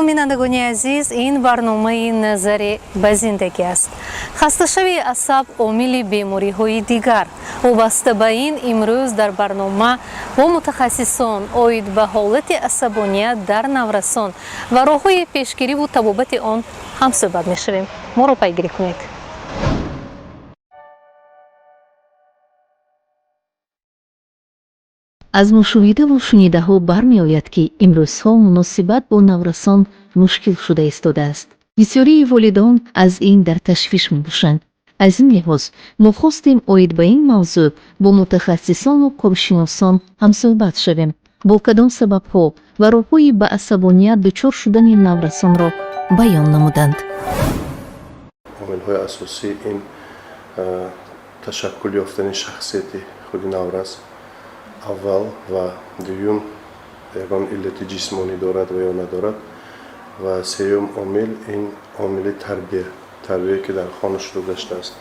Салом, бинандагони азиз, ин барномаи «Назаре ба зиндагӣ» аст. Хасташавии асаб — омили бемориҳои дигар. Вобаста ба ин имрӯз дар барнома бо мутахассисон оид ба ҳолати асабоният дар наврасон ва роҳҳои пешгириву табобати он ҳамсӯҳбат мешавем. Моро пайгирӣ кунед. Аз мушоҳидаву шунидаҳо бармеояд, ки имрӯзҳо муносибат бо наврасон мушкил шуда истодааст. Бисёрии волидон аз ин дар ташвиш мебошанд. Аз ин лиҳоз мо хостем оид ба ин мавзӯъ бо мутахассисону коршиносон ҳамсӯҳбат шавем, бо кадом сабабҳо ва роҳҳои ба асабоният дучор шудани наврасонро баён намуданд. Омилҳои асосӣ ин ташаккул ёфтани шахсияти худи наврас аввал ва дуюм, ягон иллати ҷисмонӣ дорад ва ё надорад, ва сеюм омил ин омили тарбия, тарбие ки дар хона шурӯъ гаштааст.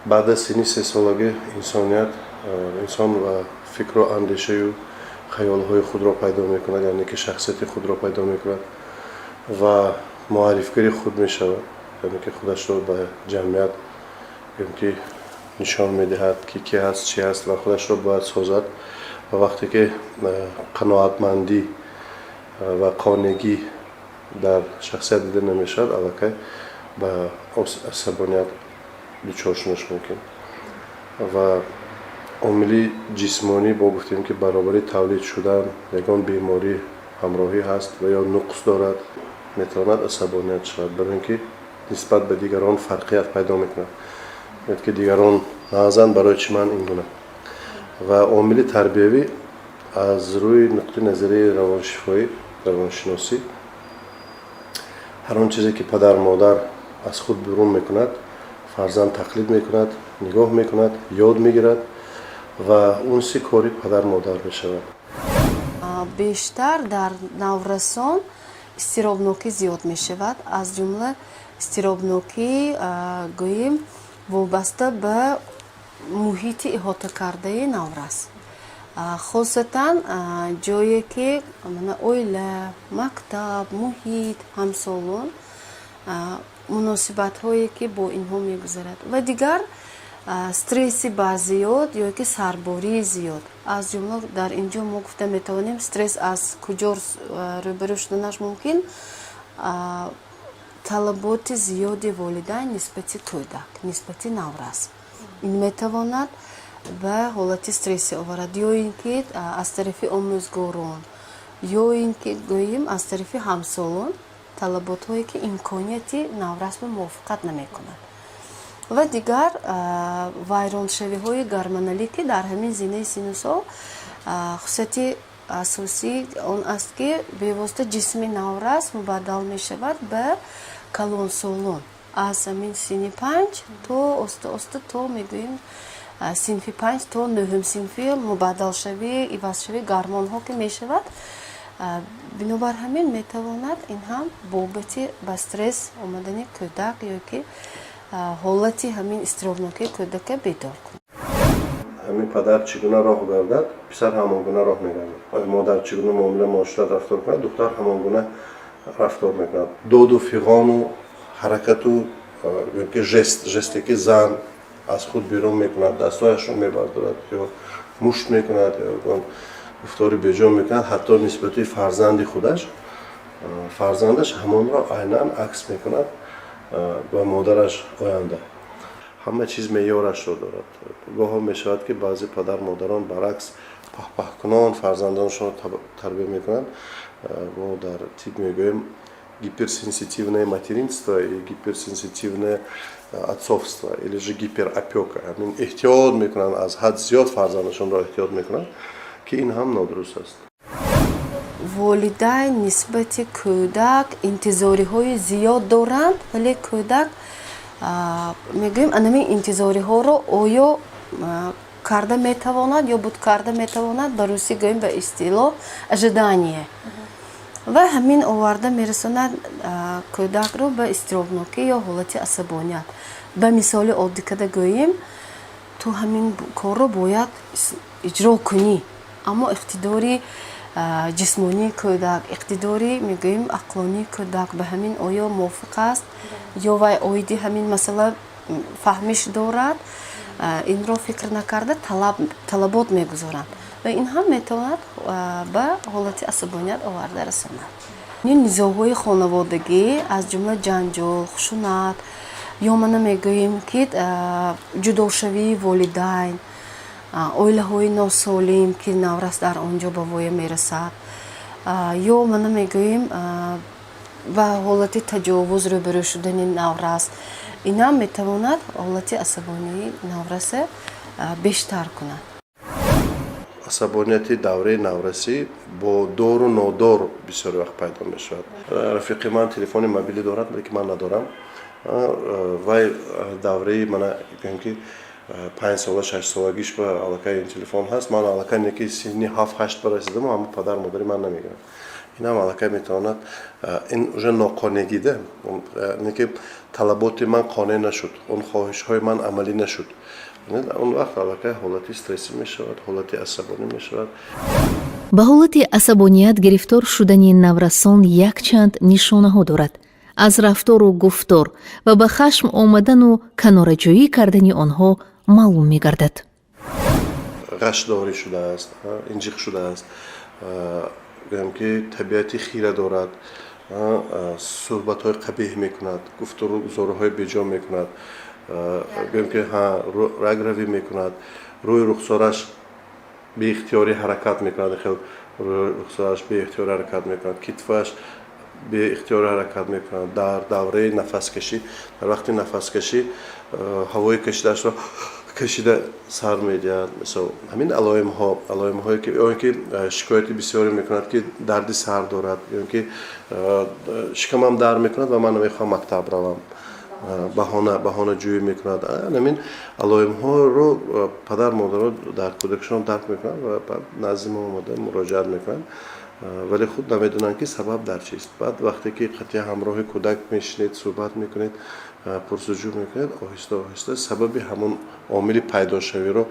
Баъд аз синни 3-солагӣ инсоният, инсон ва фикру андешаю хаёлҳои худро пайдо мекунад, яъне ки шахсияти худро пайдо мекунад ва муаррифгари худ мешавад, яъне ки худашро ба ҷамъият ки нишон медиҳад, ки ки ҳаст, чӣ ҳаст ва худашро бояд созад. Ва вақте ки қаноатмандӣ ва қонегӣ дар шахсият дида намешавад, аллакай ба асабоният дучор шуданаш мумкин. Ва омили ҷисмонӣ бо гуфтем, ки баробари тавлид шудан ягон беморӣ ҳамроҳӣ ҳаст ва ё нуқс дорад, метавонад асабоният шавад, барои ин ки нисбат ба дигарон фарқият пайдо мекунад, ки дигарон наазанд, барои чӣ ман ин гуна. Ва омили тарбиявӣ аз рӯи нуқтаи назарии равоншифоӣ, равоншиносӣ, ҳар он чизе ки падар модар аз худ берун мекунад, фарзанд тақлид мекунад, нигоҳ мекунад, ёд мегирад ва унси кори падар модар мешавад. Бештар дар наврасон изтиробнокӣ зиёд мешавад, аз ҷумла изтиробнокӣ, гӯем, вобаста ба муҳити иҳотакардаи наврас, хосатан ҷое ки оила, мактаб, муҳит, ҳамсолон, муносибатҳое ки бо инҳо мегузарад, ва дигар стресси базиёд ё ки сарбории зиёд. Аз ҷумла дар ин ҷо мо гуфта метавонем, стресс аз куҷо рӯбарӯ шуданаш мумкин: талаботи зиёди волидайн нисбати кӯдак, нисбати наврас. Ин метавонад ба ҳолати стрессӣ оварад, ё ин ки аз тарафи омӯзгорон, ё ин ки, гӯем, аз тарафи ҳамсолон талаботҳое ки имконияти наврасро мувофиқат намекунад, ва дигар вайроншавиҳои гормоналӣ, ки дар ҳамин зинаи синну сол хусусияти асосии он аст, ки бевосита ҷисми наврас мубаддал мешавад ба калонсолон. Аз ҳамин синни 5 то оста оста то, мегӯем, синфи 5 то нӯҳум синфи мубаддалшавӣ, ивазшавии гормонҳо ки мешавад. Бинобар ҳамин метавонад ин ҳам бобати ба стресс омадани кӯдак ё ки ҳолати ҳамин изтиробнокии кӯдака бедор кунад. Ҳамин падар чӣ гуна роҳ гардад, писар ҳамон гуна роҳ мегардад. Модар чӣ гуна муомила, муошират, рафтор кунад, духтар ҳамон гуна рафтор мекунад. Доду фиғону ҳаракату ки жест, жесте ки зан аз худ берун мекунад, дастҳояшро мебардорад ё мушт мекунад, ё гуфтори беҷо мекунад, ҳатто нисбати фарзанди худаш, фарзандаш ҳамонро айнан акс мекунад ба модараш оянда. Ҳама чиз меъёрашро дорад. Гоҳо мешавад, ки баъзе падар модарон баръакс паҳпаҳкунон фарзандонашонро тарбия мекунанд. Мо дар тиб мегӯем гиперсенситивное материнство и гиперсенситивное отцовство или же гиперопека. Ҳамин эҳтиёт мекунанд, аз ҳад зиёд фарзандашонро эҳтиёт мекунанд, ки ин ҳам нодуруст аст. Волидайн нисбати кӯдак интизориҳои зиёд доранд, вале кӯдак, мегӯем, анамин интизориҳоро оё карда метавонад ё буд карда метавонад, ба русӣ гӯем, ба истилоҳ, ожидание, ва ҳамин оварда мерасонад кӯдакро ба изтиробнокӣ ё ҳолати асабоният. Ба мисоли оддӣ када гӯем, ту ҳамин корро бояд иҷро кунӣ, аммо иқтидори Ҷисмонии кӯдак, иқтидори, мегӯем, ақлонии кӯдак ба ҳамин оё мувофиқ аст ё вай оиди ҳамин масъала фаҳмиш дорад, инро фикр накарда талабот мегузоранд ва ин ҳам метавонад ба ҳолати асабоният оварда расонад. Низоъҳои хонаводагӣ, аз ҷумла ҷанҷол, хушунат ё мана мегӯем, ки ҷудошавии волидайн, оилаҳои носолим, ки наврас дар он ҷо ба воя мерасад, ё мана мегӯем, ба ҳолати таҷовуз рӯбарӯ шудани наврас, инам метавонад ҳолати асабонии навраса бештар кунад. Асабонияти давраи наврасӣ бо дору нодор бисёр вақт пайдо мешавад. Рафиқи ман телефони мобилӣ дорад, лекин ман надорам. Вай давраи, мана, гӯем ки, 5 сола, 6 солагиш ба аллакай ин телефон ҳаст, ман аллакай неки синни 7-8 ба расидаму ҳама падар модари ман намегирам. Инам аллакай метавонад, ин уже ноқонегида неки талаботи ман қонеъ нашуд, он хоҳишҳои ман амалӣ нашуд, он вақт аллакай ҳолати стрессӣ мешавад, ҳолати асабонӣ мешавад. Ба ҳолати асабоният гирифтор шудани наврасон якчанд нишонаҳо дорад. Аз рафтору гуфтор ва ба хашм омадану канораҷӯӣ кардани онҳо маълум мегардад. Ғашдорӣ шудааст, инҷиқ шудааст, гӯям ки табиати хира дорад, суҳбатҳои қабеҳ мекунад, гуфтору гузоруҳои беҷо мекунад, гӯям ки рагравӣ мекунад, рӯи рухсораш беихтиёрӣ ҳаракат мекунад, хел рӯи рухсораш беихтиёрӣ ҳаракат мекунад, китфаш беихтиёрӣ ҳаракат мекунад. Дар давраи нафаскашӣ, дар вақти нафаскашӣ ҳавои кашидаашро кашида сар медиҳад. Мисол, ҳамин алоимҳо, алоимҳое ки ё ин ки шикояти бисёре мекунад, ки дарди сар дорад, ё ин ки шикамам дард мекунад ва ман намехоҳам мактаб равам, баҳонаҷӯӣ мекунад. Ҳамин алоимҳоро падар модаро дар кӯдакшон дарк мекунанд ва баъд назди мо омода муроҷиат мекунанд, вале худ намедонанд, ки сабаб дар чист. Баъд вақте ки қатъия ҳамроҳи кӯдак мешинед, суҳбат мекунед, пурсуҷӯ мекунед, оҳиста оҳиста сабаби ҳамон омили пайдошавиро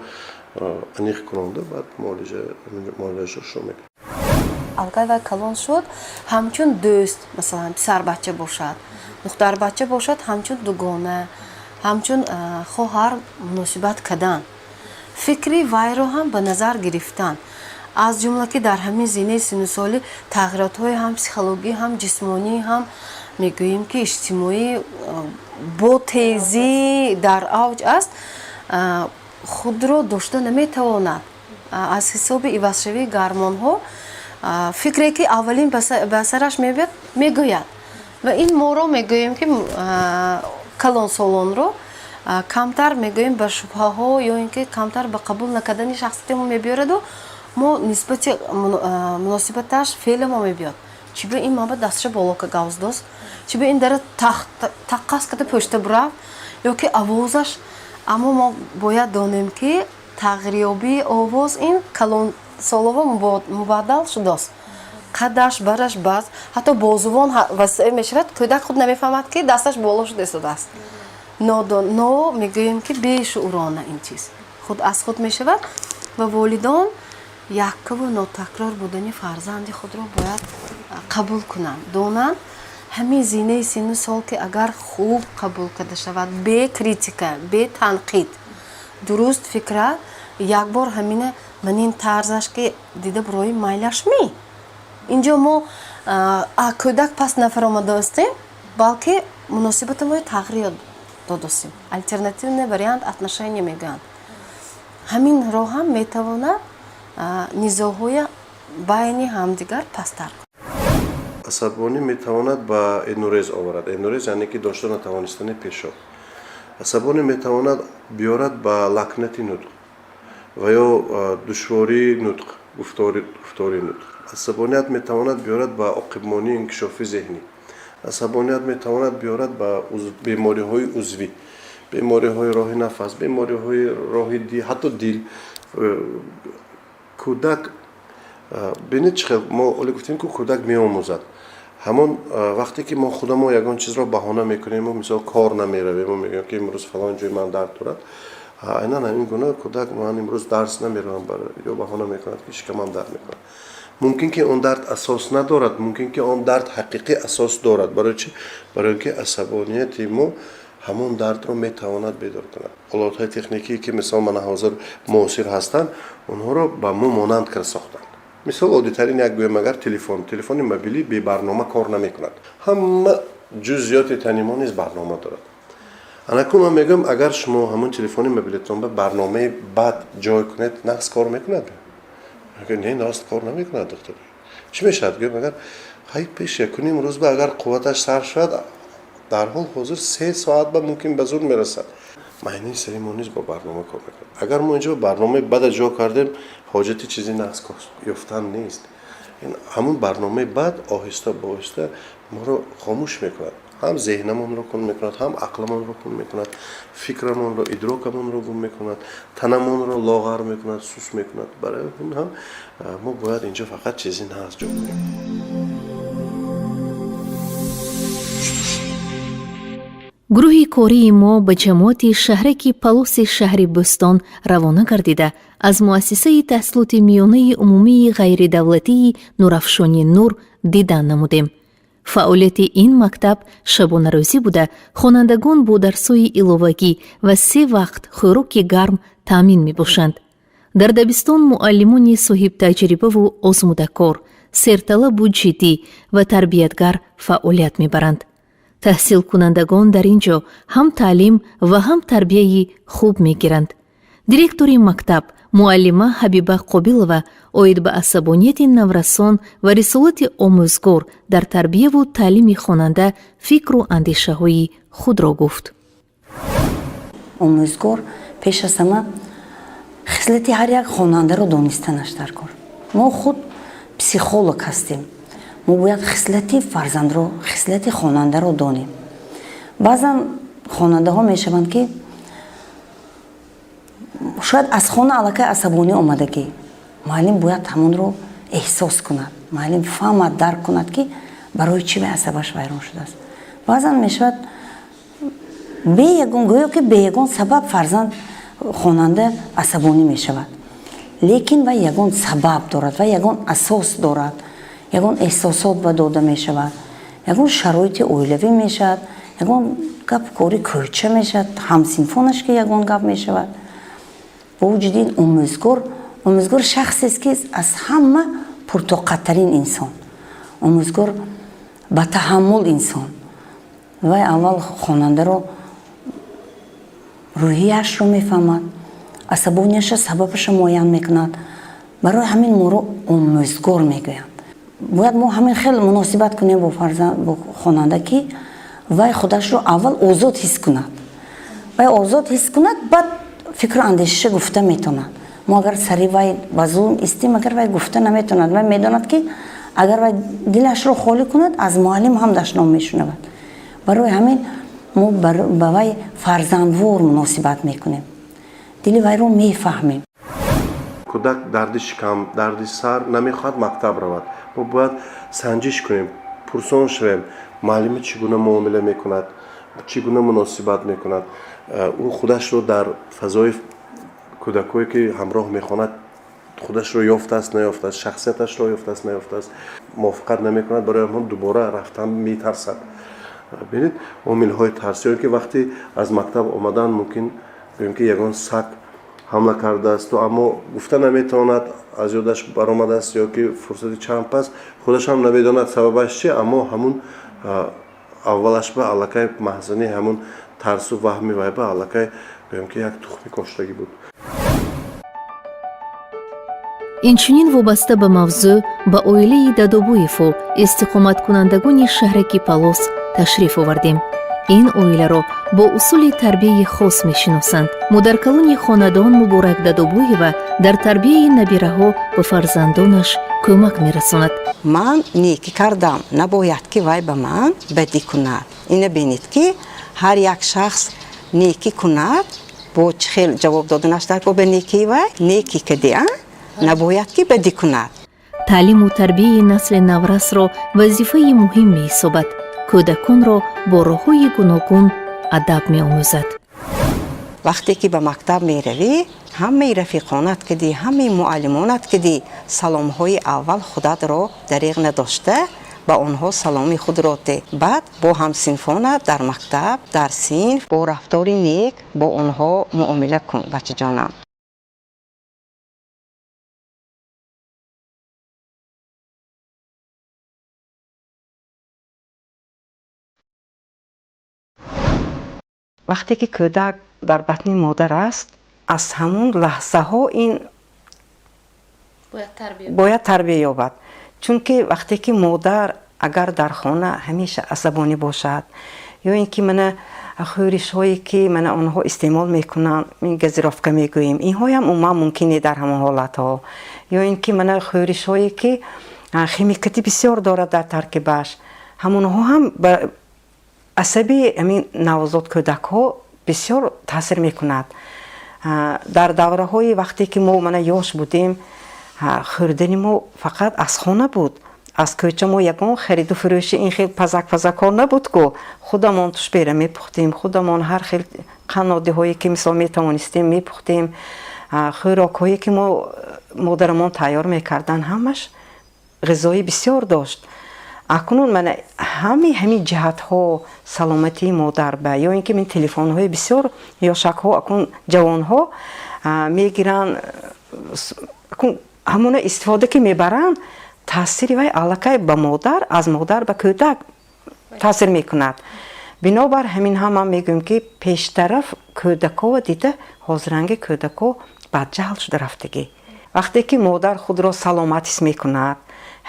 аниқ кунонда, баъд муолиҷаашро шурӯъ мекунед. Аллакай вай калон шуд, ҳамчун дӯст, масалан, писарбача бошад, духтарбача бошад, ҳамчун дугона, ҳамчун хоҳар муносибат кардан, фикри вайро ҳам ба назар гирифтан, аз ҷумла ки дар ҳамин зинаи синну солӣ тағйиротҳои ҳам психологӣ, ҳам ҷисмонӣ, ҳам мегӯем, ки иҷтимоӣ бо тезӣ дар авҷ аст, худро дошта наметавонад. Аз ҳисоби ивазшавии гормонҳо фикре ки аввалин ба сараш мебиёд, мегӯяд ва ин моро, мегӯем, ки калонсолонро камтар, мегӯем, ба шубҳаҳо ё ин ки камтар ба қабул накардани шахсияти мо мебиёраду мо нисбати муносибаташ феъли мо мебиёд: чӣ ба ин маба дастша боло ка гавздост, чӣ ба ин дара таққас када пӯшта бурафт ё ки овозаш. Аммо мо бояд донем, ки тағйирёбии овоз ин калонсолова мубаддал шудааст, қадаш бараш баз, ҳатто бозувон васеъ мешавад. Кӯдак худ намефаҳмад, ки дасташ боло шуда истодааст. Но мегӯем, ки бешуурона ин чиз худ аз худ мешавад ва волидон яккаву нотакрор будани фарзанди худро бояд қабул кунанд, донанд. Ҳамин зинаи синну сол ки агар хуб қабул карда шавад, бе критика, бе танқид, дуруст фикра, як бор ҳамина манин тарзаш ки дида бурои, майлаш ми инҷо мо кӯдак пас нафаромадаостем, балки муносибати мои тағйир додостем. Альтернативный вариант отношения мегӯянд. Ҳамин роҳ ҳам метавонад низоъҳоя байни ҳамдигар пасттар. Асабонӣ метавонад ба энурез оварад. Энурез, яъне ки дошта натавонистани пешоб. Асабонӣ метавонад биёрад ба лакнати нутқ ва ё душвории нутқ, гуфтори нутқ. Асабоният метавонад биёрад ба оқибмонии инкишофи зеҳнӣ. Асабоният метавонад биёрад ба бемориҳои узвӣ, бемориҳои роҳи нафас, бемориҳои роҳи ҳатто дил. Кӯдак, бинед, чӣ хел мо оле гуфтем, ки кӯдак меомӯзад. Ҳамон вақте ки мо худамо ягон чизро баҳона мекунему, мисол, кор намеравему, мегӯем, ки имрӯз фалон ҷои ман дард дорад, айнан ҳамин гуна кӯдак ман имрӯз дарс намеравам ё баҳона мекунад, ки шикамам дард мекунад. Мумкин ки он дард асос надорад, мумкин ки он дард ҳақиқӣ асос дорад. Барои чӣ? Барои ин ки асабонияти мо ҳамон дардро метавонад бедор кунад. Олотҳои техникие ки, мисол, мана ҳозир муосир ҳастанд, онҳоро ба мо монанд карда сохтанд. Мисол, оддитарин як гӯем, агар телефон, телефони мобилӣ бебарнома кор намекунад. Ҳама ҷузъиёти тани мо низ барнома дорад. Анакун ман мегӯям, агар шумо ҳамон телефони мобилитон ба барномаи бад ҷой кунед, нағз кор мекунад? Не, нағз кор намекунад, духтур. Чӣ мешавад? Гӯем, агар хай пеш якуним рӯз ба агар қувваташ сар шавад, дар ҳол ҳозир 3 соат ба мумкин ба зур мерасад. Майнаи сари мо низ бо барнома кор мекунад. Агар мо инҷо барномаи бада ҷо кардем, ҳоҷати чизи нағз ёфтан нест. Ҳамун барномаи бад оҳиста ба оҳиста моро хомӯш мекунад, ҳам зеҳнамонро кун мекунад, ҳам ақламонро кун мекунад, фикрамонро, идрокамонро гум мекунад, танамонро лоғар мекунад, сус мекунад. Барои ин ҳам мо бояд инҷо фақат чизи нағз ҷо кунем. Гурӯҳи кории мо ба ҷамоати шаҳраки Палоси шаҳри Бӯстон равона гардида, аз муассисаи таҳсилоти миёнаи умумии ғайридавлатии Нурафшони Нур дидан намудем. Фаъолияти ин мактаб шабонарӯзӣ буда, хонандагон бо дарсҳои иловагӣ ва се вақт хӯроки гарм таъмин мебошанд. Дар дабистон муаллимони соҳибтаҷрибаву озмудакор, серталабу ҷиддӣ ва тарбиятгар фаъолият мебаранд. Таҳсилкунандагон дар ин ҷо ҳам таълим ва ҳам тарбияи хуб мегиранд. Директори мактаб, муаллима Ҳабиба Қобилова, оид ба асабонияти наврасон ва рисолати омӯзгор дар тарбияву таълими хонанда фикру андешаҳои худро гуфт. Омӯзгор пеш аз ҳама хислати ҳар як хонандаро донистанаш дар кор. Мо худ психолог ҳастем, мо бояд хислати фарзандро, хислати хонандаро донем. Баъзан хонандаҳо мешаванд, ки шояд аз хона аллакай асабонӣ омадагӣ. Муаллим бояд ҳамонро эҳсос кунад, муаллим фаҳмад, дарк кунад, ки барои чӣ вай асабаш вайрон шудааст. Баъзан мешавад, бе ягон, гӯё ки бе ягон сабаб фарзанд, хонанда асабонӣ мешавад, лекин вай ягон сабаб дорад, вай ягон асос дорад, ягон эҳсосот ба дода мешавад, ягон шароити оилавӣ мешавад, ягон гап кори кӯча мешавад, ҳамсинфонаш ки ягон гап мешавад. Бо вуҷуди ин, омӯзгор шахсест, ки аз ҳама пуртоқаттарин инсон, омӯзгор ба таҳаммул инсон. Вай аввал хонандаро рӯҳияшро мефаҳмад, асабонияша сабабаша муайян мекунад. Барои ҳамин моро омӯзгор мегӯянд. Бояд мо ҳамин хел муносибат кунем бо фарзанд, бо хонанда, ки вай худашро аввал озод ҳис кунад. Вай озод ҳис кунад, баъд фикру андешаша гуфта метавонад. Мо агар сари вай ба зулм истем, агар вай гуфта наметавонад, вай медонад, ки агар вай дилашро холӣ кунад, аз муаллим ҳам дашном мешунавад. Барои ҳамин мо ба вай фарзандвор муносибат мекунем, дили вайро мефаҳмем. Кӯдак дарди шикам, дарди сар, намехоҳад мактаб равад. Мо бояд санҷиш кунем, пурсон шавем: муаллима чӣ гуна муомила мекунад, чӣ гуна муносибат мекунад, ӯ худашро дар фазои кӯдакое ки ҳамроҳ мехонад, худашро ёфтааст, наёфтааст, шахсияташро ёфтааст, наёфтааст, мувофиқат намекунад, барои ҳамон дубора рафтан метарсад. Бинед, омилҳои тарс, ё ин ки вақте аз мактаб омадан, мумкин, гӯем ки ягон саг ҳамла кардаасту, аммо гуфта наметавонад, аз ёдаш баромадааст ё ки фурсати чанд пас худаш ҳам намедонад сабабаш чи, аммо ҳамун аввалаш ба аллакай маҳзани ҳамун тарсу ваҳми вай ба аллакай, гӯем ки, як тухми коштагӣ буд. Инчунин вобаста ба мавзӯъ ба оилаи Дадобоеву истиқоматкунандагони шаҳраки Палос ташриф овардем. Ин оиларо бо усули тарбияи хос мешиносанд. Модаркалони хонадон Муборак Дадобоева дар тарбияи набираҳо ба фарзандонаш кӯмак мерасонад. Ман некӣ кардам, набояд ки вай ба ман бадӣ кунад. Ина бинед, ки ҳар як шахс некӣ кунад, бо чӣ хел ҷавоб доданаш дар ба некии вай. Некӣ кардӣ, а набояд ки бадӣ кунад. Таълиму тарбияи насли наврасро вазифаи муҳим меҳисобад. Кӯдаконро бо роҳҳои гуногун адаб меомӯзад. Вақте ки ба мактаб меравӣ, ҳамаи рафиқонат кардӣ, ҳамаи муаллимонат кардӣ. Саломҳои аввал худатро дареғ надошта, ба онҳо саломи худро те. Баъд бо ҳамсинфонат дар мактаб, дар синф бо рафтори нек бо онҳо муомила кун, бачаҷонам. Вақте ки кӯдак дар батни модар аст, аз ҳамун лаҳзаҳо ин бояд тарбия ёбад. Чунки вақте ки модар агар дар хона ҳамеша асабонӣ бошад, ё ин ки мана хӯришҳое ки мана онҳо истеъмол мекунанд, ин газировка мегӯем, инҳоям умуман мумкин не дар ҳамон ҳолатҳо, ё ин ки мана хӯришҳое ки химикати бисёр дорад дар таркибаш, ҳамонҳо ҳам ба асаби ҳамин навзод кӯдакҳо бисёр таъсир мекунад. Дар давраҳои вақте ки мо мана ёш будем, хӯрдани мо фақат аз хона буд. Аз кӯча мо ягон хариду фурӯши ин хел пазак-пазакҳо набуд ку. Худамон тушбера мепухтем, худамон ҳар хел қаннодиҳое ки мисол метавонистем мепухтем, хӯрокҳое ки мо модарамон тайёр мекарданд, ҳамаш ғизои бисёр дошт. Акнун мана ҳамаи ҳамин ҷиҳатҳо саломатии модар ба ё ин ки мин телефонҳои бисёр ёшакҳо акнун ҷавонҳо мегиранд, акнун ҳамона истифода ки мебаранд, таъсири вай аллакай ба модар, аз модар ба кӯдак таъсир мекунад. Бинобар ҳамин ҳам ман мегӯям ки пештараф кӯдакҳо дида ҳозиранги кӯдакҳо бадҷаҳл шуда рафтагӣ. Вақте ки модар худро саломат ҳис мекунад,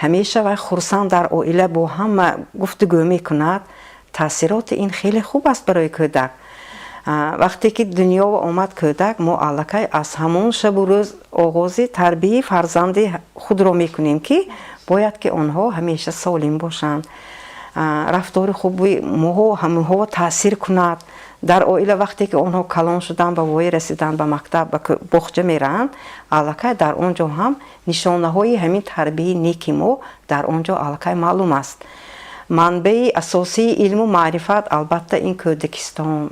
ҳамеша вай хурсанд дар оила бо ҳама гуфтугӯ мекунад, таъсироти ин хеле хуб аст барои кӯдак. Вақте ки дунё омад кӯдак, мо аллакай аз ҳамон шабу рӯз оғози тарбияи фарзанди худро мекунем, ки бояд ки онҳо ҳамеша солим бошанд, рафтори хуби моҳо ҳамонҳо таъсир кунад. Дар оила вақте ки онҳо калон шуданд, ба воя расиданд, ба мактаб, ба боғча мераванд, аллакай дар он ҷо ҳам нишонаҳои ҳамин тарбияи неки мо дар он ҷо аллакай маълум аст. Манбаи асосии илму маърифат албатта ин кӯдакистон,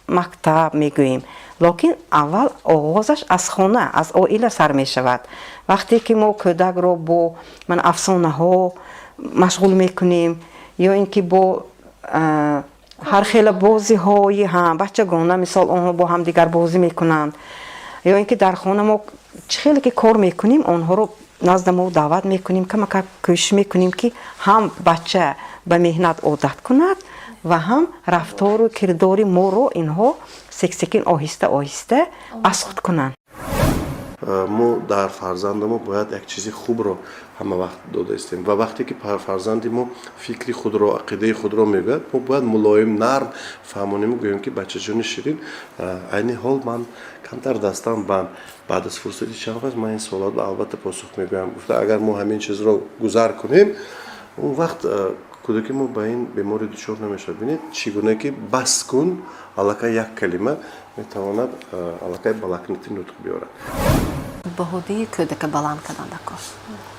мактаб мегӯем, лекин аввал оғозаш аз хона, аз оила сар мешавад. Вақте ки мо кӯдакро бо ман афсонаҳо машғул мекунем, ё ин ки бо ҳар хела бозиҳои бачагона, мисол онҳо бо ҳамдигар бозӣ мекунанд, ё ин ки дар хона мо чӣ хеле ки кор мекунем, онҳоро назда мо даъват мекунем, камакак кӯшиш мекунем ки ҳам бача ба меҳнат одат кунад ва ҳам рафтору кирдори моро инҳо сексекин оҳиста оҳиста аз худ кунанд. Мо дар фарзанди мо бояд як чизи хубро ҳама вақт дода истем ва вақте ки фарзанди мо фикри худро, ақидаи худро мегӯяд, мо бояд мулоим, нарм фаҳмонем, гӯем ки бачаҷони ширин, айни ҳол ман камтар дастам банд, баъд аз фурсати чанд вақт ман ин суолатро албатта посух мегӯям. Гуфта агар мо ҳамин чизро гузар кунем, он вақт кӯдаки мо ба ин беморӣ дучор намешавад. Бинед, чӣ гуна ки бас кун, аллакай як калима метавонад аллакай ба лакнати нутқ биёрад. Баҳодии кӯдака баланд кардан дар кор.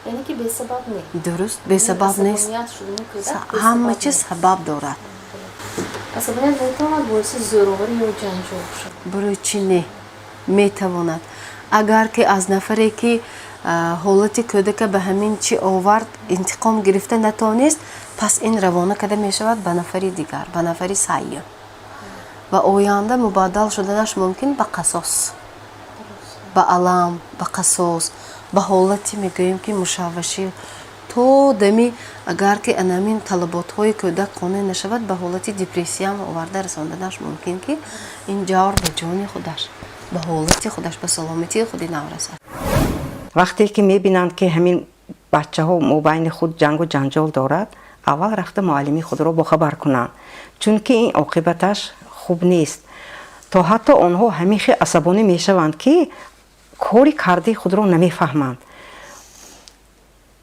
Яъне ки бесабаб не. Дуруст, бесабаб нест. Ҳама чиз сабаб дорад. Асабоният метавонад боиси зӯроварӣ ё ҷанҷол шавад? Барои чӣ не? Метавонад. Агар ки аз нафаре ки ҳолати кӯдака ба ҳамин чӣ овард, интиқом гирифта натавонист, пас ин равона карда мешавад ба нафари дигар, ба нафари сеюм. Ва оянда мубаддал шуданаш мумкин ба қасос, ба алам, ба қасос, ба ҳолати мегӯем ки мушаввашӣ то дами агар ки анамин талаботҳои кӯдак қонеъ нашавад, ба ҳолати депрессиям оварда расонданаш мумкин, ки ин ҷавр ба ҷони худаш, ба ҳолати худаш, ба саломатии худи наврасад. Вақте ки мебинанд ки ҳамин бачаҳо мобайни худ ҷангу ҷанҷол дорад, аввал рафта муаллими худро бохабар кунанд, чунки ин оқибаташ хуб нест. То ҳатто онҳо ҳамин хел асабонӣ мешаванд ки кори кардаи худро намефаҳманд.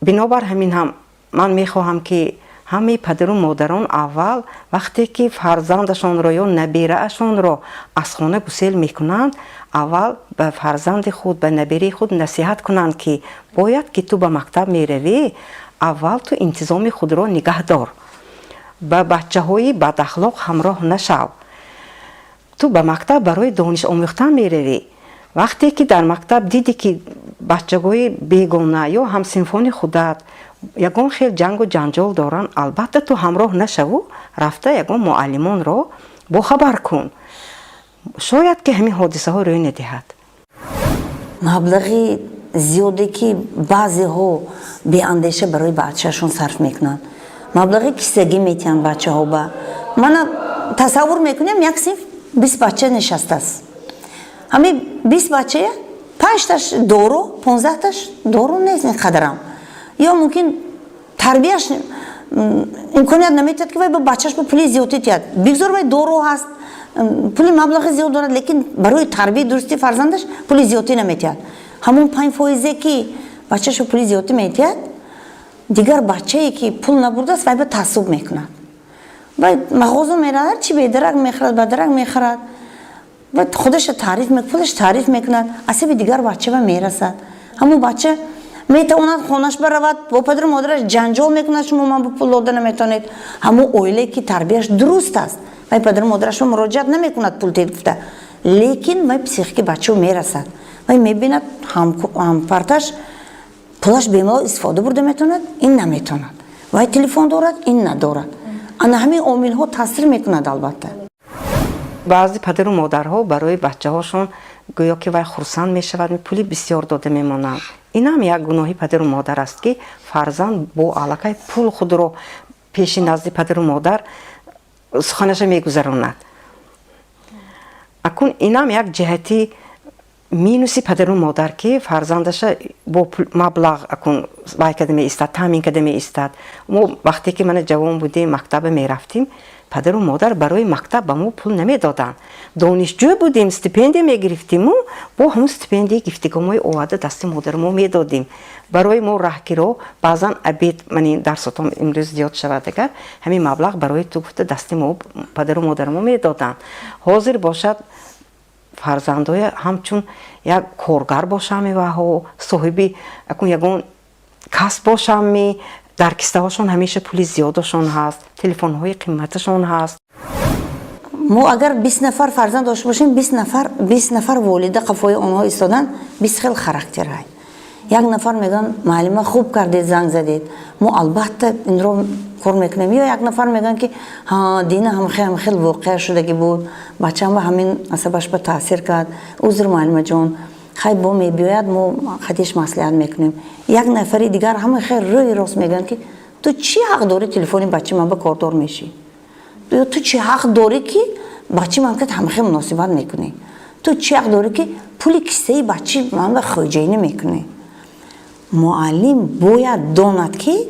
Бинобар ҳамин ҳам ман мехоҳам ки ҳамаи падару модарон аввал вақте ки фарзандашонро ё набираашонро аз хона гусел мекунанд, аввал ба фарзанди худ, ба набираи худ насиҳат кунанд ки бояд ки ту ба мактаб меравӣ, аввал ту интизоми худро нигаҳ дор, ба бачаҳои бадахлоқ ҳамроҳ нашав, ту ба мактаб барои дониш омӯхтан меравӣ. Вақте ки дар мактаб дидӣ, ки бачагои бегона ё ҳамсинфони худат ягон хел ҷангу ҷанҷол доранд, албатта, ту ҳамроҳ нашаву рафта ягон муаллимонро бохабар кун, шояд ки ҳамин ҳодисаҳо рӯй надиҳад. Маблағи зиёде, ки баъзеҳо беандеша барои бачаашон сарф мекунанд, маблағи кисагӣ метиҳанд бачаҳо. Ба мана тасаввур мекунем, як синф 20 бача нишастааст. Ҳамин 20 бачая панҷташ дору, 15таш дору нест. Ин қадарам ё мумкин тарбияш имконият наметиҳад, ки вай ба бачаш ба пули зиёдӣ тиҳад. Бигзор вай дору ҳаст, пули маблағи зиёд дорад, лекин барои тарбияи дурусти фарзандаш пули зиёдӣ наметиҳад. Ҳамон 5 фоизе, ки бачашо пули зиёдӣ метиҳад, дигар бачае, ки пул набурдааст, вай ба таассуб мекунад. Вай мағоза меравад, ҳарчи бедарак мехӯрад, бадарак мехӯрад ва худаша таъриф, пулаш таъриф мекунад, асаби дигар бача ба мерасад. Ҳамон бача метавонад хонаш баравад, бо падару модараш ҷанҷол мекунад: «Шумо ман ба пул дода наметавонед». Ҳамон оилае, ки тарбияш дуруст аст, вай падару модарашро муроҷиат намекунад пул тед гуфта, лекин вай психики бачао мерасад. Вай мебинад, ҳампарташ пулаш бемалол истифода бурда метавонад, ин наметавонад, вай телефон дорад, ин надорад. Ана ҳамин омилҳо таъсир мекунад, албатта. Баъзе падару модарҳо барои бачаҳошон гӯё ки вай хурсанд мешавад, пули бисёр дода мемонанд. Инам як гуноҳи падару модар аст, ки фарзанд бо аллакай пул худро пеши назди падару модар суханаша мегузаронад. Акун инам як ҷиҳати минуси падару модар, ки фарзандаша бо маблағ акун вай карда меистад, таъмин карда меистад. Мо вақте ки мана ҷавон будем, мактаба мерафтим, падару модар барои мактаб ба мо пул намедоданд. Донишҷӯ будем, стипендия мегирифтиму бо ҳамун стипендияи гифтигомои оварда дасти модари мо медодем барои мо раҳгиро. Баъзан обед, мани дарсотон имрӯз зиёд шавад, агар ҳамин маблағ барои ту гуфта дасти мо падару модари мо медоданд. Ҳозир бошад, фарзандоя ҳамчун як коргар бошами ваҳо соҳиби акун ягон касб бошами, дар кистаҳошон ҳамеша пули зиёдашон ҳаст, телефонҳои қиматашон ҳаст. Мо агар 20 нафар фарзанд дошта бошем, 20 нафар, 20 нафар волида қафои онҳо истодан, 20 хел характер ҳай. Як нафар мегӯянд: «Муаллима, хуб кардед, занг задед, мо албатта инро кор мекунем». Ё як нафар мегӯянд, ки дина ҳамхел ҳамхел воқеа шудагӣ буд, бачаам ба ҳамин асабаш ба таъсир кард, узр, муаллимаҷон, хай бо мебиёяд, мо хатиш маслиҳат мекунем. Як нафари дигар ҳама хел рӯи рост мегӯянд, ки ту чӣ ҳақ дорӣ телефони бачаи ман ба кордор мешӣ? Ту чӣ ҳақ дорӣ, ки бачаи ман кат ҳамахел муносибат мекунӣ? Ту чӣ ҳақ дорӣ, ки пули киссаи бачаи ман ба хоҷаинӣ мекунӣ? Муаллим бояд донад, ки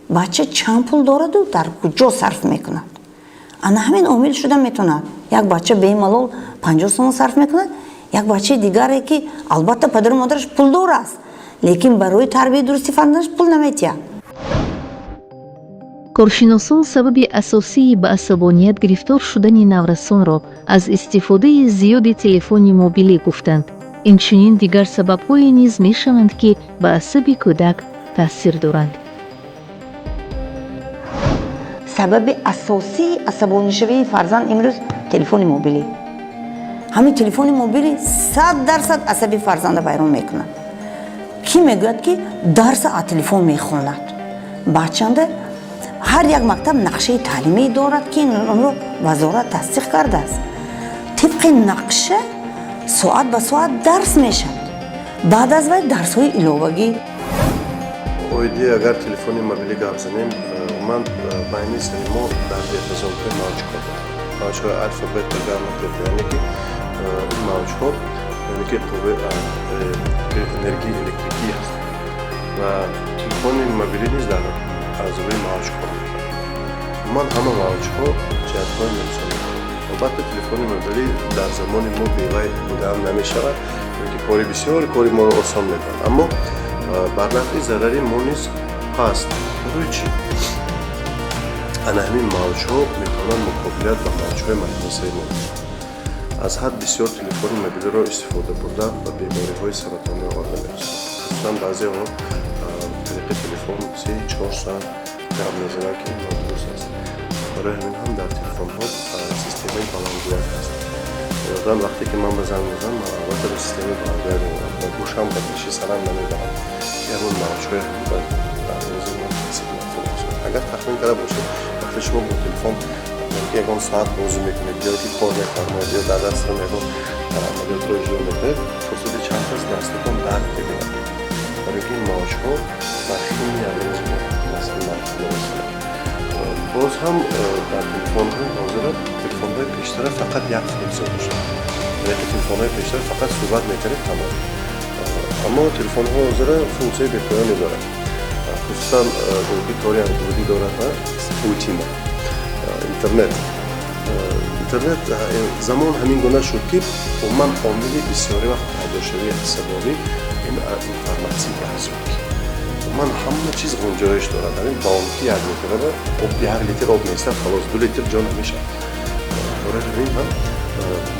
бача чанд пул дораду дар куҷо сарф мекунад. Ана ҳамин омил шуда метавонад. Як бача бемалол 50 сомон сарф мекунад, як бачаи дигаре, ки албатта падару модараш пулдор аст, лекин барои тарбияи дурусти фарзандаш пул наметиҳад. Коршиносон сабаби асосии ба асабоният гирифтор шудани наврасонро аз истифодаи зиёди телефони мобилӣ гуфтанд. Инчунин дигар сабабҳое низ мешаванд, ки ба асаби кӯдак таъсир доранд. Сабаби асосии асабонишавии фарзанд имрӯз телефони мобилӣ. Ҳамин телефони мобилӣ 100% асаби фарзанда вайрон мекунад. Кӣ мегӯяд, ки дарса аз телефон мехонад? Бачанда ҳар як мактаб нақшаи таълимӣ дорад, ки онро вазорат тасдиқ кардааст. Тибқи нақша соат ба соат дарс мешавад, баъд аз вай дарсҳои иловагӣ. Оиди агар телефони мобилӣ гап занем, умуман байни сари мо дар диапазонҳои мавҷҳо дорад, мавҷҳои алфа, бета, гамма, тета, яъне ки ин мавҷҳо, яъне ки қувваи энергияи электрикӣ ҳаст ва телефони мобилӣ низ дар аз рӯи мавҷ кор мекунад. Умуман ҳама мавҷҳо ҷиҳатҳои нуқсонӣ доранд. Албатта, телефони мобилӣ дар замони мо бевай будаам намешавад, ки кори бисёр кори моро осон мекунад, аммо бар нафъи зарари мо низ ҳаст. Барои чӣ? Ана ҳамин мавҷҳо метавонанд муқобилият ба мавҷҳои магнитии мо бошанд. Аз ҳад бисёр телефони мобилиро истифода бурда ба бемориҳои саратонӣ оварда мерасонад. Хусусан баъзеҳо тариқи телефон 3-4 соат гап мезананд, ки ин нодуруст аст. Барои ҳамин ҳам дар телефонҳо системаи баландгӯяк ҳаст. Одатан вақте ки ман ба занг мезанам, ман албатта ба системаи баландгӯяк мемонам ва гӯшам ба пеши сарам намебарам, ки ягон мавҷҳои ба организми ман таъсир манфӣ мерасонад. Агар тахмин карда бошед, вақте шумо бо телефон ягон соат бозӣ мекунед ё ки кор мефармоед ё дар дастатон ягон амалиётро иҷро мекунед, фурсати чанд кас дастатон дард мебинад, барои ки ин мавҷҳо ба химияи организми мо таъсири манфӣ мерасонад. Боз ҳам дар телефонҳои ҳозира, телефонҳои пештара фақат як функсия доштанд, яъне ки телефонҳои пештара фақат суҳбат мекардед, тамом. Аммо телефонҳои ҳозира функсияи бепоёне дорад, хусусан ки тори андроидӣ дорад ва паутина интернет. Интернет замон ҳамин гуна шуд, ки умуман омили бисёри вақт пайдошавии асабонӣ ин информатсияи барзиёд. Умуман ҳама чиз ғунҷоиш дорад. Ҳамин бонки як литрада об, 1 литр об меистад, халос, 2 литр ҷо намешавад. Барои ҳамин ҳам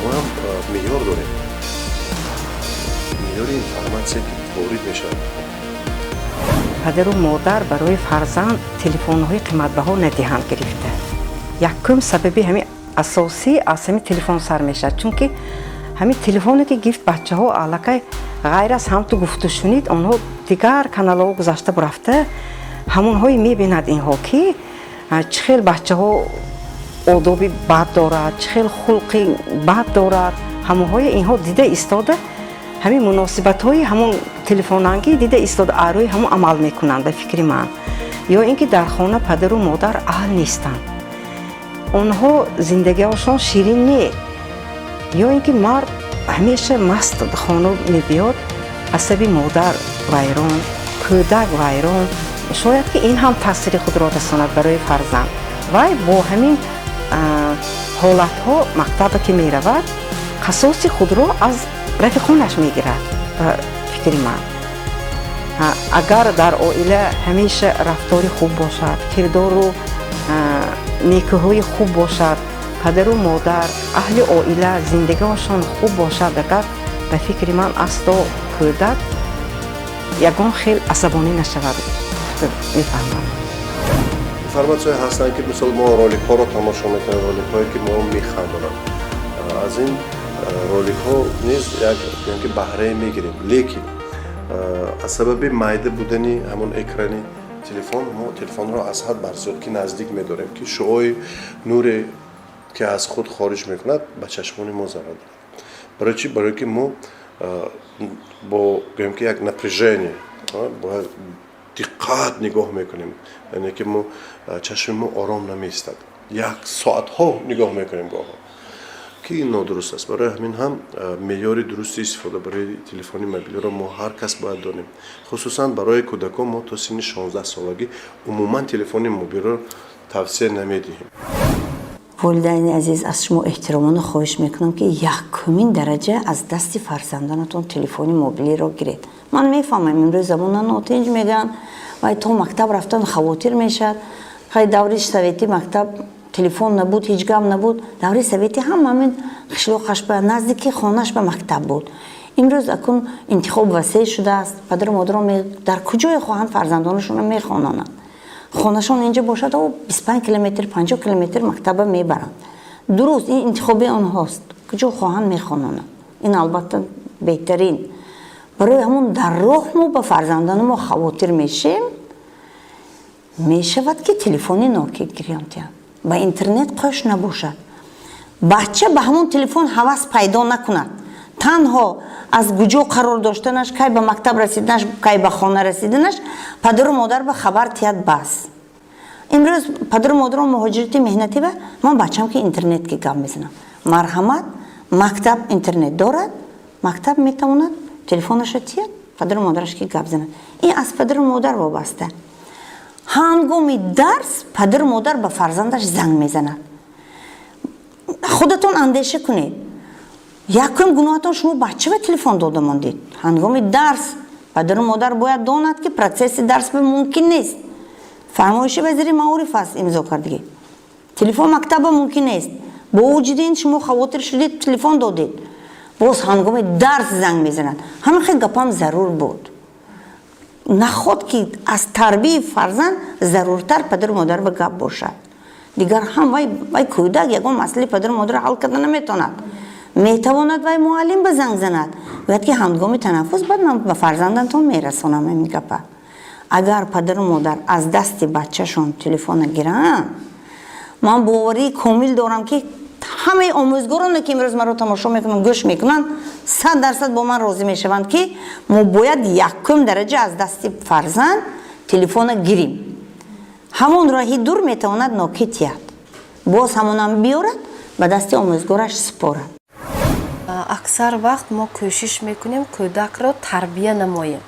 мо ҳам меъёр дорем, меъёри информатсия, ки ворид мешавад. Падару модар барои фарзанд телефонҳои қиматбаҳо надиҳанд гирифта. Якум сабаби ҳамин асосӣ аз ҳамин телефон сар мешавад, чунки ҳамин телефоне ки гирифт, бачаҳо аллакай ғайр аз ҳамту гуфтушунид, онҳо дигар каналҳо гузашта бурафта, ҳамонҳое мебинад инҳо, ки чӣ хел бачаҳо одоби бад дорад, чӣ хел хулқи бад дорад. Ҳамонҳое инҳо дида истода, ҳамин муносибатҳои ҳамон телефонангӣ дида истода, арӯи ҳамон амал мекунанд, ба фикри ман. Ё ин ки дар хона падару модар аҳл нестанд, онҳо зиндагиҳошон ширин не, ё ин ки мард ҳамеша маст хона мебиёд, асаби модар вайрон, кӯдак вайрон. Шояд ки ин ҳам таъсири худро расонад барои фарзанд. Вай бо ҳамин ҳолатҳо мактаба ки меравад, қасоси худро аз рафиқонаш мегирад. Ба фикри ман, агар дар оила ҳамеша рафтори хуб бошад, кирдору некӯҳои хуб бошад, падару модар, аҳли оила зиндагиҳошон хуб бошад, агар, ба фикри ман, асто кӯдак ягон хел асабонӣ нашавад, мефаҳмам. Информатсияҳое ҳастанд, ки мисол мо роликҳоро тамошо мекунем, роликҳое ки моро механдонанд. Аз ин роликҳо низ як ки баҳрае мегирем, лекин аз сабаби майда будани ҳамон экрани телефон мо телефонро аз ҳад барзиёд ки наздик медорем, ки шуои нуре, ки аз худ хориҷ мекунад, ба чашмони мо зарар дорад. Барои чӣ? Барое ки мо бо, гӯем ки, як напряжение, бояд диққат нигоҳ мекунем, яъне ки мо чашми мо ором намеистад, як соатҳо нигоҳ мекунем гоҳо, ки ин нодуруст аст. Барои ҳамин ҳам меъёри дурусти истифода барои телефони мобилиро мо ҳар кас бояд донем. Хусусан барои кӯдакон мо то синни 16 солагӣ умуман телефони мобилро тавсия намедиҳем. Волидайни азиз, аз шумо эҳтиромона хоҳиш мекунам, ки якумин дараҷа аз дасти фарзандонатон телефони мобилиро гиред. Ман мефаҳмам, имрӯз замона нотинҷ мегӯянд, вай то мактаб рафтан хавотир мешавад. Хай, даври советӣ мактаб телефон набуд, ҳеҷ гап набуд. Даври советӣ ҳама ҳамин қишлоқаш ба наздики хонаш ба мактаб буд. Имрӯз акун интихоб васеъ шудааст. Падару модарон дар куҷое хоҳанд, фарзандонашонро мехононанд. Хонашон инҷа бошад, 25 километр, 50 километр мактаба мебаранд. Дуруст, ин интихоби онҳост, куҷо хоҳанд, мехононанд. Ин албатта беҳтарин. Барои ҳамон дар роҳ мо ба фарзандони мо хавотир мешем, мешавад, ки телефони ноки гирён диҳанд, ба интернет қош набошад, бача ба ҳамон телефон ҳавас пайдо накунад. Танҳо аз куҷо қарор доштанаш, кай ба мактаб расиданаш, кай ба хона расиданаш падару модар ба хабар тиҳад, бас. Имрӯз падару модарон муҳоҷирати меҳнатӣ ба ман бачам ки интернет ки гап мезанам. Марҳамат, мактаб интернет дорад, мактаб метавонад телефонаша тиҳад, падару модараш ки гап занад. Ин аз падару модар вобаста. Ҳангоми дарс падару модар ба фарзандаш занг мезанад. Худатон андеша кунед, якум гуноҳатон шумо бача ба телефон дода мондед. Ҳангоми дарс падару модар бояд донад, ки процесси дарс мумкин нест. Фармоиши вазири маориф аст, имзо кардагӣ, телефон мактаба мумкин нест. Бо вуҷуди ин шумо хавотир шудед, телефон додед. Боз ҳангоми дарс занг мезанад. Ҳамин хел гапам зарур буд. Наход ки аз тарбияи фарзанд заруртар падару модар ба гап бошад? Дигар ҳам вай кӯдак ягон масъалаи падару модарро ҳал карда наметавонад. Метавонад вай муаллим ба занг занад, гӯяд, ки ҳангоми танаффус баъд ман ба фарзандатон мерасонам ҳамин гапа. Агар падару модар аз дасти бачашон телефона гиранд, ман боварии комил дорам, ки ҳамаи омӯзгороне, ки имрӯз маро тамошо мекунанд, гӯш мекунанд, 100% бо ман розӣ мешаванд, ки мо бояд якум дараҷа аз дасти фарзанд телефона гирим. Ҳамон роҳи дур метавонад нокӣ тиҳад, боз ҳамонам биёрад, ба дасти омӯзгораш супорад. Аксар вақт мо кӯшиш мекунем кӯдакро тарбия намоем,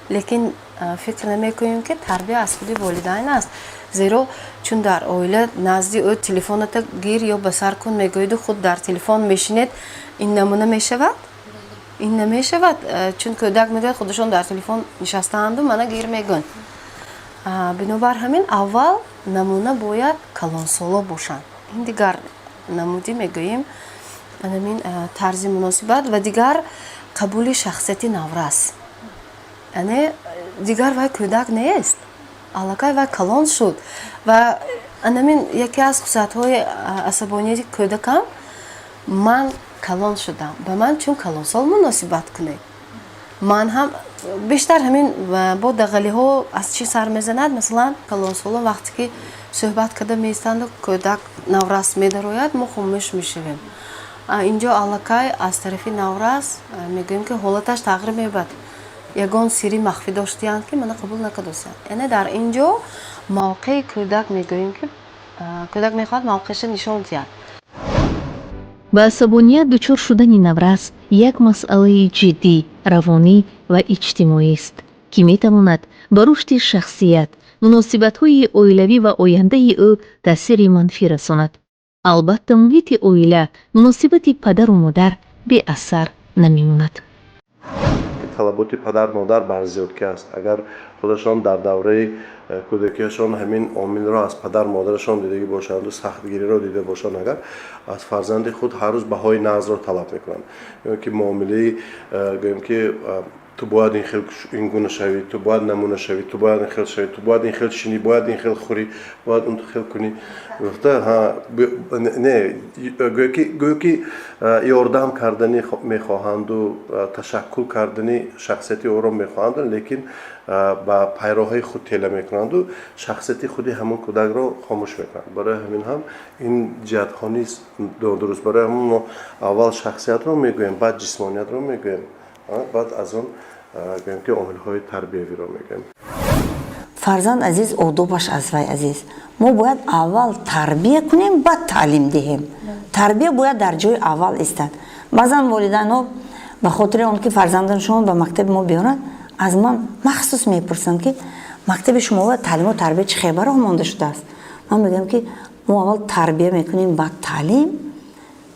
лекин фикр намекунем, ки тарбия аз худи волидайн аст, зеро чун дар оила назди ӯ телефоната гир ё ба сар кун мегӯеду худ дар телефон мешинед, ин намуна мешавад? Ин намешавад, чун кӯдак мегӯяд, худашон дар телефон нишастаанду мана гир мегӯянд. Бинобар ҳамин аввал намуна бояд калонсоло бошанд. Ин дигар намудӣ мегӯем, анамин тарзи муносибат ва дигар қабули шахсияти наврас, яъне дигар вай кӯдак нест, аллакай вай калон шуд. Ва анамин яке аз хусусиятҳои асабонияти кӯдакам: ман калон шудам, ба ман чун калонсол муносибат кунед. Ман ҳам бештар ҳамин бо дағалиҳо аз чӣ сар мезанад? Масалан, калонсолон вақте ки суҳбат карда меистанду кӯдак, наврас медарояд, мо хомӯш мешавем. Инҷо аллакай аз тарафи наврас мегӯем, ки ҳолаташ тағйир меёбад, ягон сирри махфӣ доштиянд, ки мана қабул накардосиянд. Яъне дар ин ҷо мавқеи кӯдак, мегӯем, ки кӯдак мехоҳад мавқеаша нишон диҳад. Ба асабоният дучор шудани наврас як масъалаи ҷиддӣ, равонӣ ва иҷтимоист, ки метавонад ба рушди шахсият, муносибатҳои оилавӣ ва ояндаи ӯ таъсири манфӣ расонад. Албатта, муҳити оила, муносибати падару модар беасар намемонад. Талаботи падар модар барзиёдкӣ аст. Агар худашон дар давраи кӯдакиашон ҳамин омилро аз падар модарашон дидагӣ бошанду сахтгириро дида бошанд, агар аз фарзанди худ ҳар рӯз баҳои нағзро талаб мекунанд ё ки муомилаи гӯем, ки ту бояд ин хел, ин гуна шавӣ, ту бояд намуна шавӣ, ту бояд ин хел шавӣ, ту бояд ин хел шинӣ, бояд ин хел хӯрӣ, бояд он хел кунӣ гуфта, не, гӯё ки ёрдам кардани мехоҳанду ташаккул кардани шахсияти ӯро мехоҳанду, лекин ба пайроҳаи худ тела мекунанду шахсияти худи ҳамон кӯдакро хомӯш мекунанд. Барои ҳамин ҳам ин ҷиҳатҳо низ нодуруст. Барои ҳамон мо аввал шахсиятро мегӯем, баъд ҷисмониятро мегӯем, баъд аз он гӯем, ки омилҳои тарбиявиро мегӯем. Фарзанд азиз, одобаш аз вай азиз. Мо бояд аввал тарбия кунем, баъд таълим диҳем. Тарбия бояд дар ҷои аввал истад. Баъзан волидайнҳо ба хотири он ки фарзандоншон ба мактаби мо биёранд, аз ман махсус мепурсанд, ки мактаби шумо таълиму тарбия чӣ хел бароҳ монда шудааст. Ман мегӯям, ки мо аввал тарбия мекунем, баъд таълим.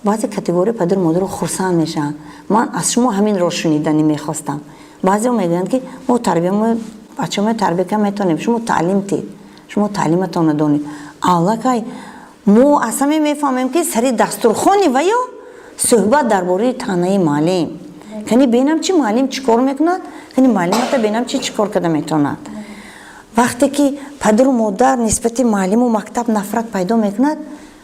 Баъзе категория падару модаро хурсанд мешаванд: ман аз шумо ҳаминро шуниданӣ мехостам. Баъзеҳо мегӯянд, ки мо тарбия бачамо тарбия кар метавонем, шумо таълим тед, шумо таълиматонро донед. Аллакай мо аз ҳаме мефаҳмем, ки сари дастурхони ва ё суҳбат дар бораи таънаи муаллим: кани бинам, чи муаллим чӣ кор мекунад, кани муаллимата бинам, чи чӣ кор карда метавонад. Вақте ки падару модар нисбати муаллиму мактаб нафрат пайдо мекунад,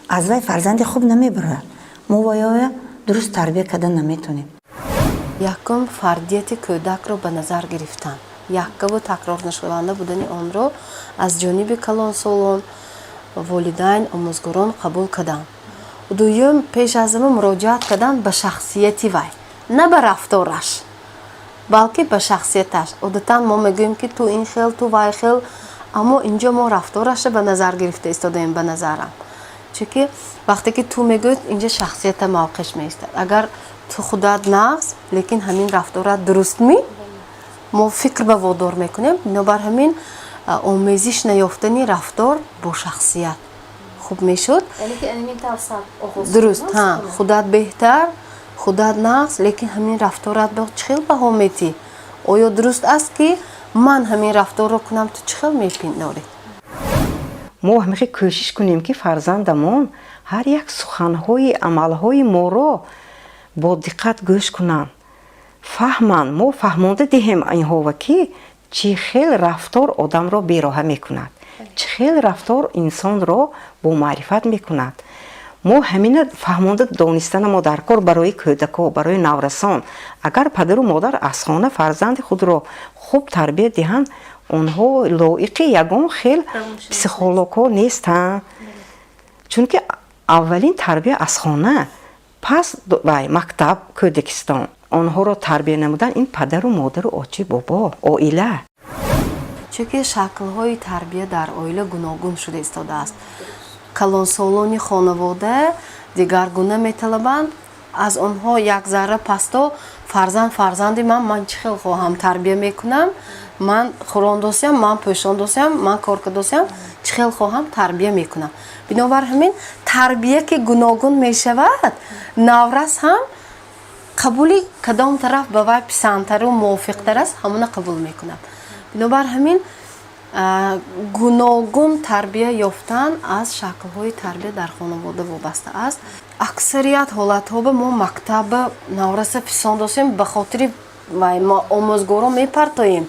аз вай фарзанди хуб намебарояд. Мо ваёя дуруст тарбия карда наметонем. Якум, фардияти кӯдакро ба назар гирифтан, яккаву такрорнашаванда будани онро аз ҷониби калонсолон, волидайн, омӯзгорон қабул карданд. Дуюм, пеш аз ҳама муроҷиат кардан ба шахсияти вай, на ба рафтораш, балки ба шахсияташ. Одатан мо мегӯем, ки ту ин хел, ту вай хел, аммо инҷо мо рафтораша ба назар гирифта истодаем. Ба назарам, чунки вақте ки ту мегӯед, инҷа шахсията мавқеъш меистад. Агар ту худат нағз, лекин ҳамин рафторат дурустмӣ? Мо фикр ба водор мекунем. Бинобар ҳамин омезиш наёфтани рафтор бо шахсият хуб мешуд. Дуруст, худат беҳтар, худат нағз, лекин ҳамин рафторат ба чӣ хел баҳо метиҳӣ? Оё дуруст аст, ки ман ҳамин рафторро кунам? Ту чӣ хел мепиндорӣ? Мо ҳамихе кӯшиш кунем, ки фарзандамон ҳар як суханҳои, амалҳои моро бо диққат гӯш кунанд, фаҳманд. Мо фаҳмонда диҳем инҳова, ки чӣ хел рафтор одамро бероҳа мекунад, чӣ хел рафтор инсонро бомаърифат мекунад. Мо ҳамина фаҳмонда донистана мо дар кор барои кӯдако, барои наврасон. Агар падару модар аз хона фарзанди худро хуб тарбия диҳанд, онҳо лоиқи ягон хел психологҳо нестанд, чунки аввалин тарбия аз хона, пас вай мактаб, кӯдакистон. Онҳоро тарбия намудан ин падару модару очи бобо, оила. Чунки шаклҳои тарбия дар оила гуногун шуда истодааст. Калонсолони хонавода дигаргуна металабанд, аз онҳо як зарра пасто фарзанд. Фарзанди ман, ман чӣ хел хоҳам тарбия мекунам, ман хӯрондосиям, ман пӯшондосиям, ман кор кардосиям, чӣ хел хоҳам тарбия мекунам. Бинобар ҳамин тарбия ки гуногун мешавад, наврас ҳам қабули кадом тараф ба вай писандтару мувофиқтар аст, ҳамона қабул мекунад. Бинобар ҳамин гуногун тарбия ёфтан аз шаклҳои тарбия дар хонавода вобаста аст. Аксарият ҳолатҳо ба мо мактаба навраса фисондосем, ба хотири мо омӯзгоро мепартоем.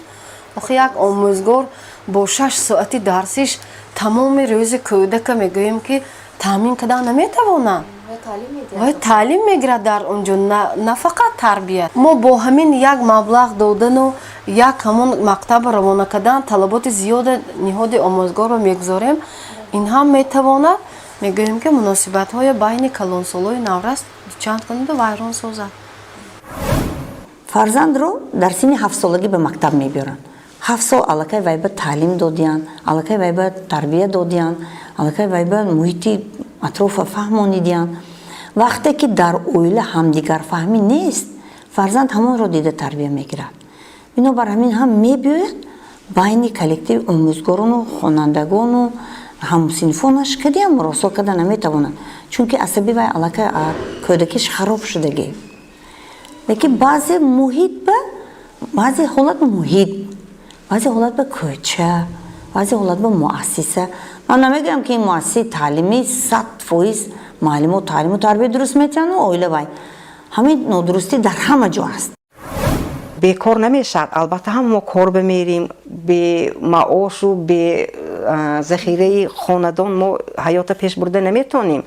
Охи як омӯзгор бо 6 соати дарсиш тамоми рӯзи кӯдака, мегӯем ки, таъмин кардан наметавонад. Вай таълим мегирад дар он ҷо, на фақат тарбия. Мо бо ҳамин як маблағ додану як ҳамон мактаба равона кардан талаботи зиёда ниҳоди омӯзгорро мегузорем. Ин ҳам метавонад, мегӯем ки, муносибатҳои байни калонсолои наврас дучанд кунаду вайрон созад. Фарзандро дар синни 7-солагӣ ба мактаб мебиёранд. 7 сол аллакай вай ба таълим додиянд, аллакай вай ба тарбия додиянд, аллакай вай ба муҳити атрофа фаҳмонидиянд. Вақте ки дар оила ҳамдигарфаҳмӣ нест, фарзанд ҳамонро дида тарбия мегирад. Бинобар ҳамин ҳам мебиёяд, байни коллективи омӯзгорону хонандагону ҳамсинфонаш кадиам муросо карда наметавонад, чунки асаби вай аллакай кӯдакиш хароб шудагӣ. Лекин баъзе муҳит ба баъзе ҳолат муҳит, баъзе ҳолат ба кӯча, баъзе ҳолат ба муассиса. Ман намегӯям, ки ин муассисаи таълимӣ 100% муаллимо таълиму тарбия дуруст метиҳану оила вай. Ҳамин нодурустӣ дар ҳама ҷо аст. Бекор намешавад, албатта. Ҳама мо кор бимерим, бемаошу бе захираи хонадон мо ҳаёта пеш бурда наметавонем.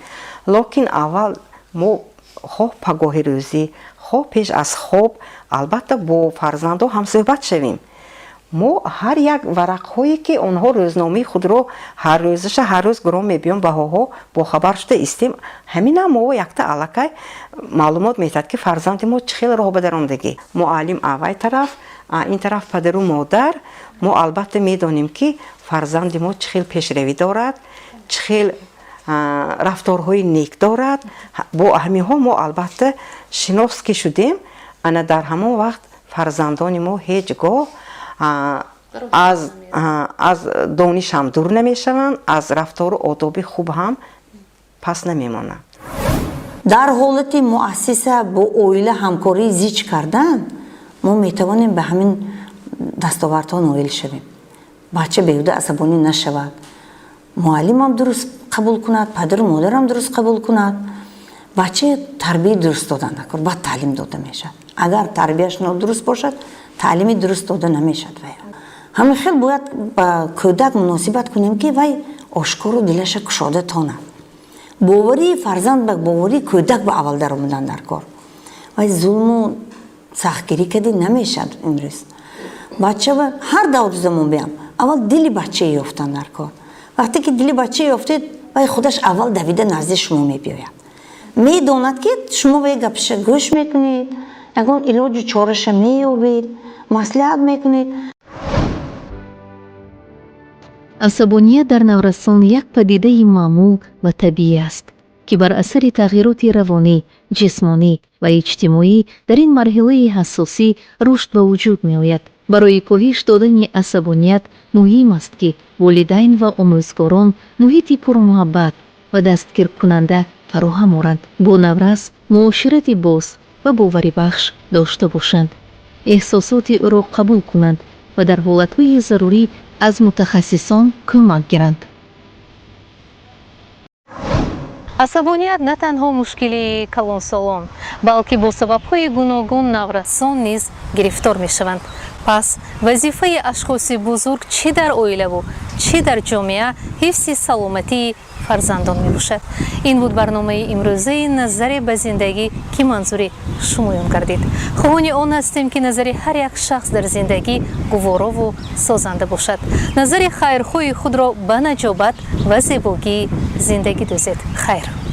Лекин аввал мо хоҳ пагоҳи рӯзӣ, хоҳ пеш аз хоб албатта бо фарзандо ҳамсӯҳбат шавем. Мо ҳар як варақҳое ки онҳо рӯзномаи худро ҳар рӯзаша ҳар рӯз гурон мебиён, баҳоҳо бохабар шуда истем. Ҳаминам мо якта аллакай маълумот метиҳад, ки фарзанди мо чӣ хел роҳ ба даромадагӣ. Муаллим аввай тараф, ин тараф падару модар, мо албатта медонем, ки фарзанди мо чӣ хел пешравӣ дорад, чӣ хел рафторҳои нек дорад. Бо ҳаминҳо мо албатта шинос ки шудем, ана дар ҳамон вақт фарзандони мо ҳеҷ гоҳ аз дониш ҳам дур намешаванд, аз рафтору одоби хуб ҳам пас намемонанд. Дар ҳолати муассиса бо оила ҳамкории зич кардан, мо метавонем ба ҳамин дастовардҳо ноил шавем. Бача беҳуда асабонӣ нашавад, муаллимам дуруст қабул кунад, падару модарам дуруст қабул кунад. Бача тарбияи дуруст дода накор, баъд таълим дода мешавад. Агар тарбияш нодуруст бошад, таълими дуруст дода намешавад. Вай ҳамин хел бояд ба кӯдак муносибат кунем, ки вай ошкору дилаша кушода тонад. Боварии фарзанд ба боварии кӯдак ба аввал даромадан дар кор. Вай зулму сахтгирӣ кардӣ намешавад. Имрӯз бача ҳар давру замон биям, аввал дили бачае ёфтан дар кор. Вақте ки дили бачае ёфтед, вай худаш аввал давида назди шумо мебиёяд. Медонад, ки шумо ба гапаша гӯш мекунед, ягон илоҷу чораша меёбед, маслиҳат мекунед. Асабоният дар наврасон як падидаи маъмул ва табиӣ аст, ки бар асари тағйироти равонӣ, ҷисмонӣ ва иҷтимоӣ дар ин марҳилаи ҳассосӣ рушд ба вуҷуд меояд. Барои коҳиш додани асабоният муҳим аст, ки волидайн ва омӯзгорон муҳити пурмуҳаббат ва дастгиркунанда фароҳам оранд, бо наврас муоширати боз ва боварибахш дошта бошанд, эҳсосоти ӯро қабул кунанд ва дар ҳолатҳои зарурӣ аз мутахассисон кӯмак гиранд. Асабоният на танҳо мушкилии калонсолон, балки бо сабабҳои гуногун наврасон низ гирифтор мешаванд. Пас вазифаи ашхоси бузург чӣ дар оилаву чӣ дар ҷомеа ҳифзи саломатии фарзандон мебошад. Ин буд барномаи имрӯзаи «Назаре ба зиндагӣ», ки манзури шумоён гардид. Хоҳони он ҳастем, ки назари ҳар як шахс дар зиндагӣ гуворову созанда бошад. Назари хайрхоҳи худро ба наҷобат ва зебогии зиндагӣ дӯзед. Хайр.